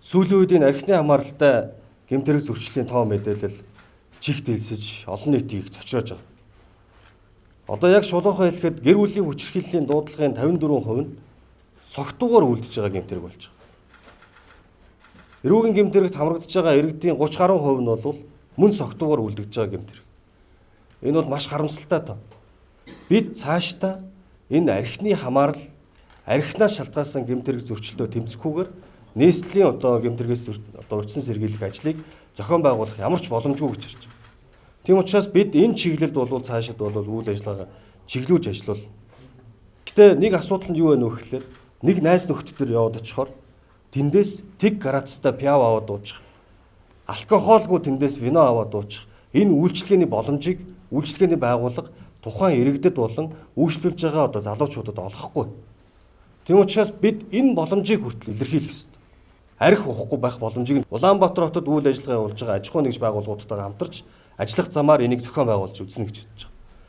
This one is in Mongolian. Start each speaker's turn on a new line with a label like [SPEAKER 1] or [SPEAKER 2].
[SPEAKER 1] Сүүлийн үед энэ архины хамааралтай гэмт хэрэг зөрчлийн тоо мэдээлэл чихт элсэж олон нийтийг цочроож байгаа. Одоо яг шулуухаа хэлэхэд гэр бүлийн хүчирхийллийн дуудлагын 54% нь согтуугаар үлдэж байгаа гэмт хэрэг болж байгаа. Эрүүгийн гэмт хэрэгт хамрагдаж байгаа иргэдийн 30 гаруй хувь нь бол мөн согтуугаар үлдэж байгаа гэмт хэрэг. Энэ бол маш харамсалтай тоо. Бид цаашдаа энэ архины хамаарал архинаас шалтгаалсан гэмт хэрэг зөрчилдөө тэмцэхгүйгээр нийслэлийн одоо гэмт хэрэгээс одоо урьдчилан сэргийлэх ажлыг зохион байгуулах ямар ч боломжгүй гэж харж байна. Тийм учраас бид энэ чиглэлд бол цаашид бол үйл ажиллагаа чиглүүлж ажиллавал. Гэтэ нэг асуудал нь юу вэ нөх гэхээр нэг найз нөхдөд төр яваад очихоор тэндээс тэг градустай пиво аваад уучих. Алкоголгүй тэндээс вино аваад уучих. Энэ үйлчлэгээний боломжийг үйлчлэгээний байгууллага тухайн иргэдэд болон үйлчлүүлж байгаа одоо залуучуудад олгохгүй. Тийм учраас бид энэ боломжийг хүртэл илэрхийлэх ёстой. Арх уухгүй байх боломжийг Улаанбаатар хотод үйл ажиллагаа явуулж байгаа аж ахуйн нэгж байгууллагуудтайгаа хамтарч ажиллах замаар энийг зохион байгуулж үзнэ гэж бодож байгаа.